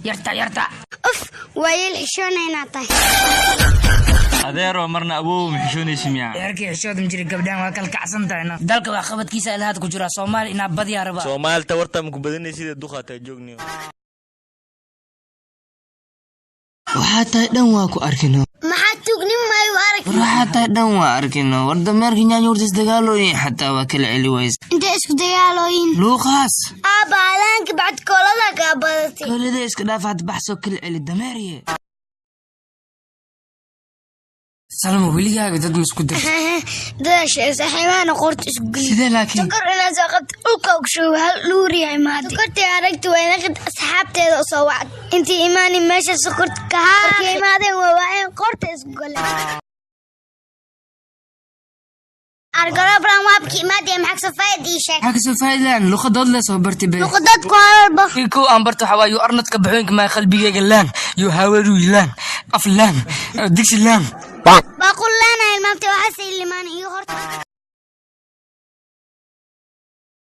Yarta yarta. Uf, waa yeel xishoona inaad tahay. Adeero, marna awow ma xishoonaysi miyaa? Eerkii xishood ma jiri, gabdhahan waa kala kacsan tahayna. Dalka wax qabadkiisa ilahaad ku jira Soomaali inaa badiyaa rabaa. Soomaali tawarta maku badanay sida duqaataa joogniyo. Waxaa tahay dhan waa ku arkino. Maxaa tuugnin maayu arag? War waxaa tahay dhan waa arkino. War dameerka nyaanyuurta isdagaalooyin xataa waa kala celi waysa. Intay isku dagaalooyin? Luuqaas. Aabba, alaanka bacd koolada kaa badatay. Koolada iska dhaaf, had baxsoo kala celi dameerye. Salma, weligaaga dad ma isku dir? Dadaasha saaxiibahana qoorta isku geli. Sidee laakiin? Sokor inaad soo qabto dhulka ogshow hal dhuuriya imaatay. Sokortii aragti waa inaqid asxaabteeda u soo wacd. Intii imaani meesha sokorta kahaa. Markay imaadeen waa waaceen qoorta isku galeen. Argarobran waabki imaadee maxaa kasoo faa'id ii sheeg. Maxaa kasoo faa'iidlaan luqadood le soo bartay be? Luqadad ku hadalba. Kow aan barto waxaa waaye yu arnadka baxooyinka maa qalbigayga laan yu haweeruy laan af laan digsi laan. Baaqullaana ilmaamtay waxaase ilimaan iyo horta.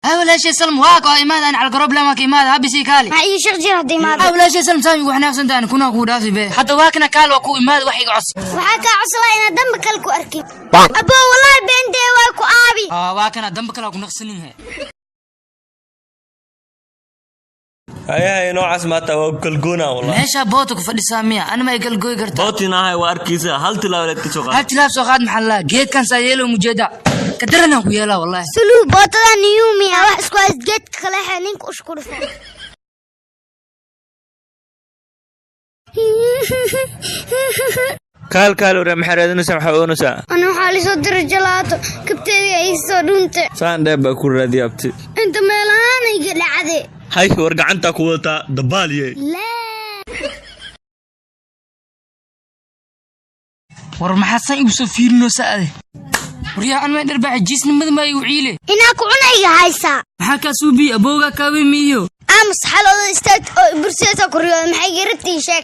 Haa walaashay Salma, waa ka imaadaan calgaroob laan, waa ka imaada habisii kaali. Maxaa ii sheeg jir hadda imaada. Haa walaashay Salma, saami waxna afsantaan kuna ku dhaafi be. Hadda waa kana kaal waa ku imaada wax iga cos. Waxaa kaa coslaa inaad damba kale ku arkin. Abo, wallaahi beentee waa ku aabi. Haa, waa kana damba kale ku naqsanin he. Hayahay, noocaas maata waa kalgoona wallah. Meesha boota ku fadhisaa miya? Anima ay galgooy kartaa? Bootin ahay waa arkaysa, hal tilaabo leed ka soo qaad. Hal tilaab soo qaad, maxaa laa geedkan saa yeelo mujeeda ka daranaan ku yeelaa wallahi. Suluu bootada niyuumiya wax isku hays geedka kale xee ninka ushku dhufo. Kaal kaal, ore maxaa raadinaysaa? Maxaa oonaysaa? Ana waxaa lisoo diray jalaato kabteedii ay soo dhuuntay. Saan dheer baa ku raadiya abti. Inta meelahaan iga dhacday. Hay, war gacantaa ku wadataa dabaaliye. Laa. War maxaa san igu soo fiirinoosa ade? Waryaa, an may dharbaaxa jiisnimada maa igu ciile. Inaa ku cuna iga haysaa. Maxaa kaa suubiye abowgaa kaawey miiyo? Aamus xalooda istaag oo bursiisa ku riyooda maxay garabtii sheeg.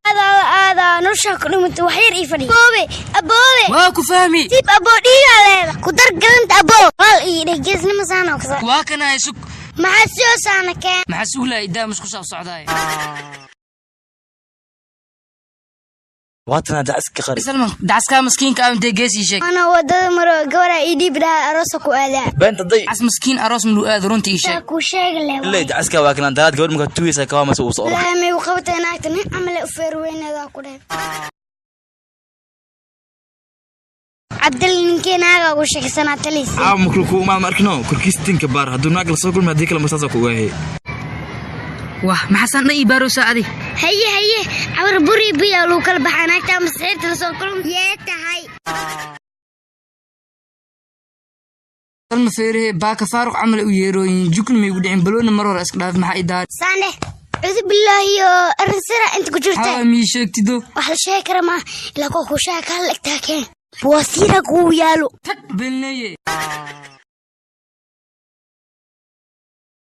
Aadaada aadaa noloshaa ku dhimatay wax yar ii fadhi. Aboobe, aboobe. Waa ku fahmi. Siib aboo dhiigaa leeda. Ku dar galanta aboo. Wal ii dheh geesnimo saana kasa. Waa kana ay sug. Maxaa soo saana keen? Maxaa suglaa idaa musku soo socdaay? Waatana dacaska qari. Salman, dacaskaa maskiinka ah intee gees ii sheeg. Ana wadada maro gabadha ii dhiib dhaha aroosa ku aadaa. Beenta day. Dacas maskiin aroos ma luu aado, runta ii sheeg. Taa kuu sheegi leh. Ilay dacaska waa kanaan daraad gabadh markaa tuugaysa kawaa mase uu soo orday. Ilaahay may u qabatay naagta nin camale u feer weyneedaa ku dheh. Cabdal ninkee naaga ugu sheegsanaa taliis. Caawa markuu ku imaad ma arkino korkiis tinka baar hadduu naag la soo kulmay, haddii kale masaasa ku ogaayay. Wah, maxaa saan dhan ii baaroosaa adi? Haye haye, cawar buri biyaa lagu kala baxaa naagta ama saxiibta la soo kulm. Yee tahay. Salma, feerehe baaka faaruq camal u yeerooyin jukni may igu dhicin baloona mar hore iska dhaaf maxaa ii daar. Saane. Cuudu billaahi oo arrin sira inta ku jirta. Maxaa mii sheegtido? Wax la sheegi kara maa ilaa kuwa kuu sheega kala dhigtaa keen. Buwasiira kuu yaalo. Tag belneye.